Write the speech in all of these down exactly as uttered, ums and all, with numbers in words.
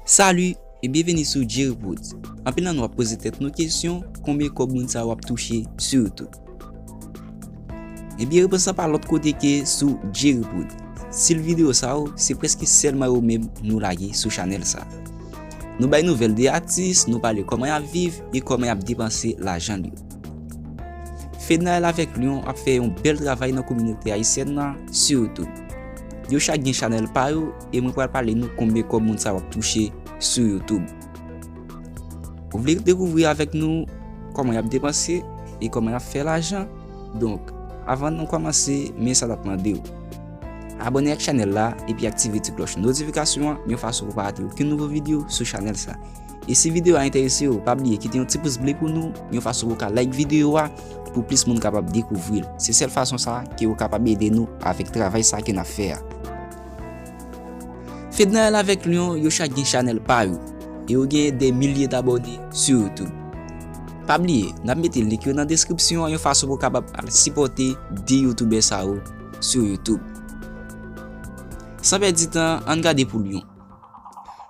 Salut e byenveni sou Jerry Prodz. Anpil nan nou ap poze tèt nou kesyon, konbyen kòb moun sa yo ap touche sou YouTube? Ebyen, repons lan pa lòt kote ke sou Jerry Prodz. Stil videyo sa yo, se prèske sèlman yo menm nou lage sou chanèl sa. Nou bay nouvèl de atis, nou pale kòman y ap viv e kòman y ap depanse lajan yo. Fednaelle avèk Lion ap fè yon bèl travay nan kominote ayisyèn nan sou YouTube. Yo chak gen chanèl pa yo e mwen pral pale nou konbyen kòb moun sa yo ap touche sou YouTube. Ou vle dekouvri avèk nou kòman y ap depanse e kòman y ap fè lajan? Donk, avan nou kòmanse, men sa n ap mande w. Abòne ak chanèl la epi aktive ti klòch notifikasyon an yon fason pou w pa rate okenn nouvo videyo sou chanèl sa. E si videyo a enterese w, pa bliye kite yon ti pous ble pou nou yon fason pou w ka like videyo a pou plis moun kapab dekouvri l. Se sèl fason sa ke w kapab ede nou avèk travay sa ke n ap fè a. Fednaelle avèk Lion, yo chak gen chanèl pa yo e yo gen dè milye dabòne sou YouTube. Pa bliye, n ap mete link yo nan deskripsyon an yon fason pou w kapab al sipòte de youtubè sa yo sou YouTube. San pèdi tan, ann gade pou Lion.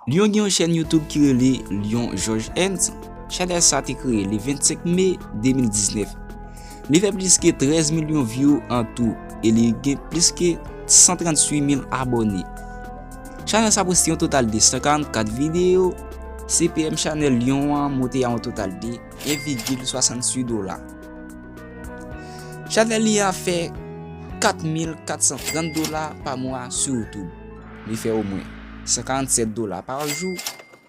Lion gen yon chèn YouTube ki rele Lion George Ernst. Chanèl sa te kreye le vennsenk me de mil diznèf. Li fè plis ke trèz milyon view an tou e li gen plis ke san tranntuit mil abòne. Chanèl sa poste yon total de san karannkat videyo. C P M chanèl Lion an monte a yon total de en vigil swasanntuit dola. Chanèl li a fè kat mil kat san trant dola pa mwa sou YouTube. Li fè omwen san karannsèt dola pa jou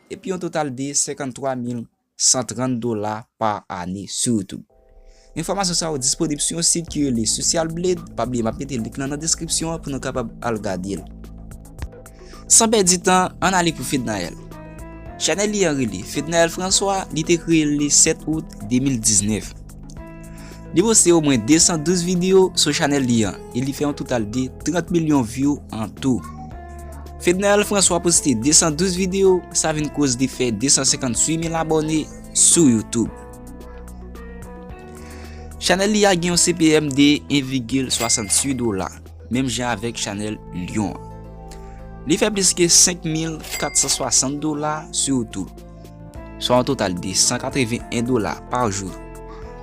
epi yon total de senkanntwa mil san trant dola pa ane sou YouTube. Enfòmasyon sa yo disponib sou yon sit ki rele Social Blade. Pa bliye m ap mete link lan nan deskripsyon an pou nou kapab al gade l. San pèdi tan, ann ale pou Fednaelle. Chanèl li an rele Fednaelle François, li te kreye l le sèt out de mil diznèf. Li poste omwen de san douz videyo sou chanèl li an e li fè yon total de trant milyon view an tou. Fednaelle François poste de san douz videyo, sa vin koz li fè de san senkanntwit mil abòne sou YouTube. Chanèl li a gen yon C P M de en vigil swasanntuit dola, menm jan avèk chanèl Lion an. Li fè plis ke senk mil kat san swasant dola sou YouTube, swa yon total de san katreven en dola pa jou,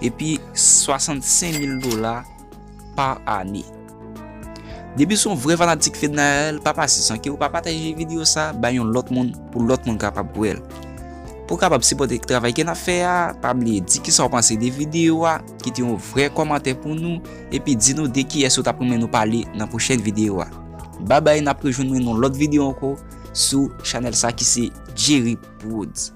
epi swasannsenk mil dola pa ane. Depi w se yon vrè fanatik Fednaelle, pa pase san ke w pa pataje videyo sa bay yon lòt moun pou lòt moun kapab wè l. Pou w kapab sipòte travay ke n ap fè a, pa bliye di kisa w panse de videyo a, kite yon vrè kòmantè pou nou, epi di nou de kiyès ou t ap renmen nou pale nan pwochèn videyo a. Babay, n ap rejwenn mwen nan lòt videyo ankò sou chanèl sa ki se Jerry Prodz.